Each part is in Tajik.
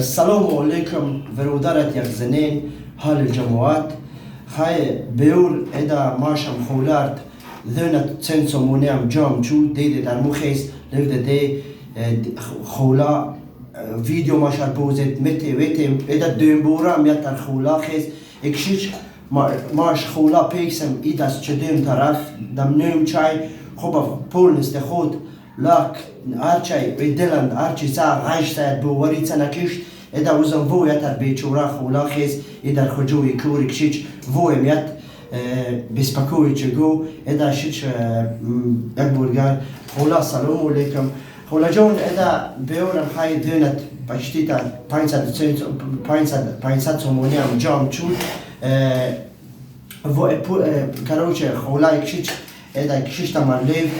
Салому алейкум, бародарат як занин ҳоли ҷамоат хай беур эда машам хуларт зөнат цен сомониам ҷам чу деде дар мухес левде де хула видео машар бозет мете вете эда дӯмбурам ятар хула хес экшич маш хула пейсам идас чедем тараф дам нем чай хоба полностью худ лак арчай деланд арчи са ғайш саят бовари цанакишт эда узам во ятар бечора хула хес идар хуҷои кури кшич воем ят беспокоить го эда шич як бургар хула. Салому алейкум, хулаҷон. Эда беорам хай дөнат почти та 500 сомониам ҷам чуд. Короче, хула кшич эда кшиштаман лев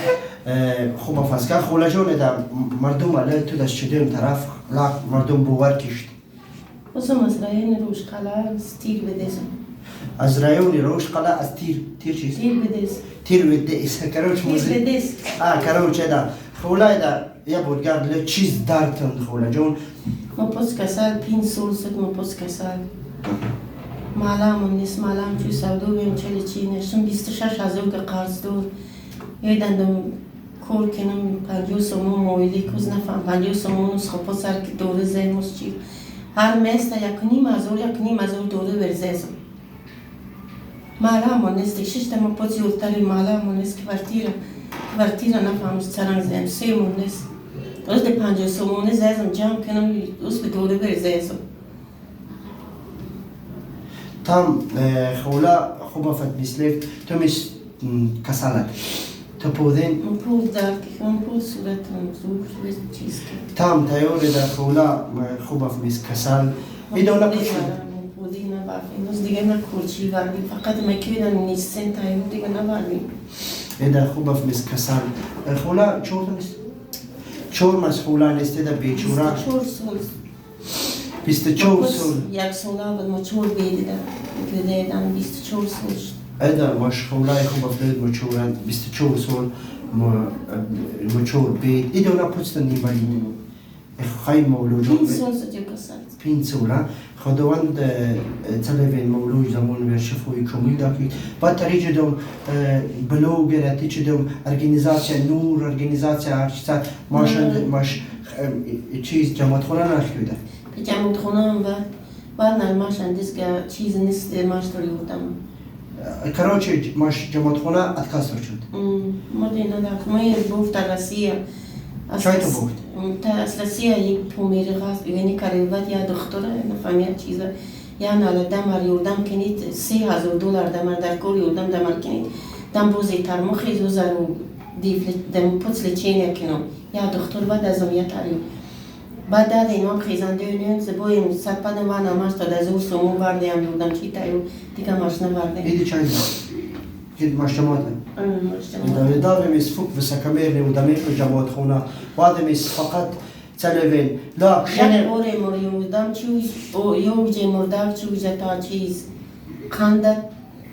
хуба фаска. Хулаҷон, эда мардум але ту дас чидем тараф лак мардум бовар кишт. Озум аз райони Рӯшқала, Тир Бедезм. Аз райони Рӯшқала, аз Тир. Тир чист? Тир Бедез. Тир Бедез, короче. Тир Бедез. А, короче, эда хула эда я бургар ле чиз дартанд, хулаҷон? Ма поц касал 5 сол шуд, ма поц касал. Маламон нест, малам чӯ савдо чали чи нештум, 26 000 га қарздор. Ёдандам кор кинам, 50 сомон моили куз нафам, 50 сомон схопо сар ки дору земус чи ҳар места 1,5 ҳазор, 1,5 ҳазор дору верзезам. Маламон нест, шишта ма поц юлтари маламон нест, квартира нафам саранг зем, семон нест. Оз де 50 сомони зезам ҷамъ кинам, уз би дору верзезам. Там хула хуба фат мислев ту мис касалат ту пудин. Пул дард кихам, пул суратам зур чиз ки. Там тайёре дар хула хуба мис касал идона пуш. Пули набарфем, боз дига на курчи вардим, фақат макидан нистен тайёр дига набардим. Эда хуба мис касал хула чор мис чор мас хула нест эда бечура. 24 сол. 24 сол. Як сола буд, мо чор бедида кудедан, 24 сол шуд. Эда маш хулаи хуба флед мо чоран 24 сол мо чор бед идона пустан нибали хай мавлуд. 5 сол шуд ё касал. 5 сола. Худованд целевен мавлуд замон вер шифои комил дакид. Баъд тариҷидум блогер атичидум организация нур организация ҳарчиса машанд маш чиз ҷамоатхона нашкида. Ҷамоатхонаам баъд нармашан дисга чиз нест маш ёрдам. Короче, маш ҷамоатхона отказ шуд. Мо дина мо буфт дар Россия. Чай ту буфт? Аз Россия як помери ғаз яъне кареват я духтура нафаҳм я чиза я нала дамар ёрдам кинид, 3000 доллар дамар дар кор ёрдам дамар кинид, дам бози тармохи зузару дам пуц лечения кином я духтур, баъд аз он я тарю баъд дадем ам хезандеюнем зибоем садпадам ва намаш та дазур сомон вардеам ёрдам чи таю дига маш навардем. Иди чай ид маш ҷамоата даве мис фук высокомерный удаме ҷамоатхона баъд мис фақат целевен ла. Як боре мор ёрдам чуж ёвҷе мурдав чужа та чиз қанда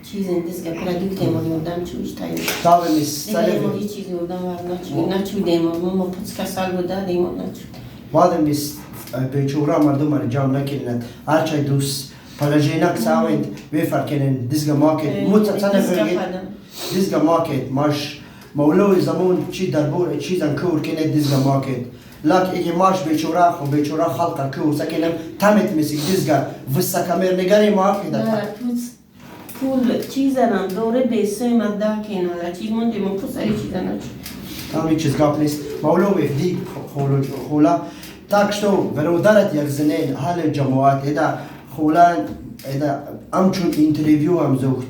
чиз индисга продукте мор ёрдам чуж таю. Даве мис целевен ҳеҷ чиз ёрдам вар начудем, мо пуц касал буда демо начуд. Баъд мис бечора мардум ҷамъ накунад ҳарчай дӯст положенак савент бефаркенен дизга макет муцацане дизга макет маш мавлои замон чи дарбор чизан кур кене дизга макет лак эги маш бечора хо бечора халқа кур сакенем тамет мисик дизга высокомерныгари макет. Пул чизанам доре бесои мадда кенала чиз мондем пусари чизана. Там чиз гап нест, мавло ди хула. Так что бародарат як зинен ҳали ҷамоат эда хула эда амчун интервью ам зухт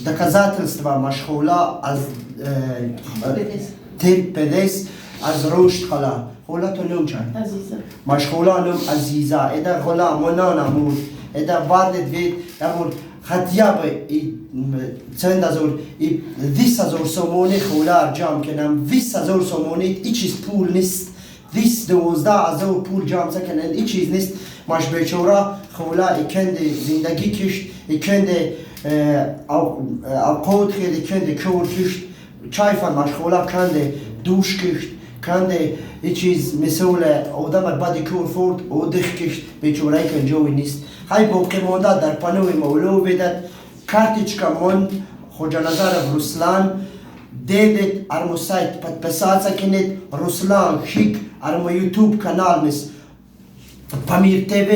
доказательства машхула аз тир педес аз рушд хала. Хула то нум чай? Азиза. Машхула нум Азиза. Эда ғулам монана муд эда вардет вид ябур хотя бы и чанд ҳазор и 20 000 сомони хула ҷамъ кунам. 20 000 сомони и чиз пул нест, 20 12 ҳазор пул ҷамъ сакунанд и чиз нест. Маш бечора хула икенде зиндагӣ кишт, икенде авқот хел, икенде кор кишт чайфан машхула канде душ кишт. Канде и чиз мисол одам бади кор фурд о дих кишт бечора кан ҷои нест. Хай, боқӣ монда дар панои Мавло ведад. Карточка монд, Хоҷаназаров Руслан дедет, армо сайт подписаться кинет, Руслан Хик, армо Ютуб канал мис Памир ТВ,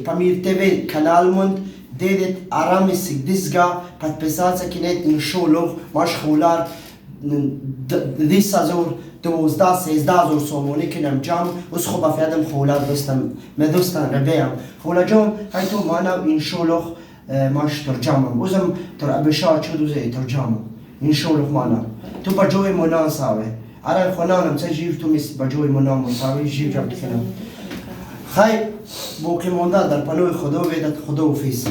Памир ТВ канал монд, дедет арамис дисга подписаться кинет. Иншоллоҳ, маш хулар 10 000, 12, 13 000 сомонӣ кинам ҷамъ уз. Хуб, афядам хулар дӯстам, медӯстан рабеам хулаҷон хайту мана. Иншоллоҳ, маш турҷамам узам тур абиша чудузе турҷамам. Иншоллоҳ, мана ту ба ҷои монан саве ара хонанам ца жив ту мис ба ҷои монан мусави жив ҷаб кинам. Хай, боқӣ монда дар паноҳи Худо ведад. Худоҳофиз.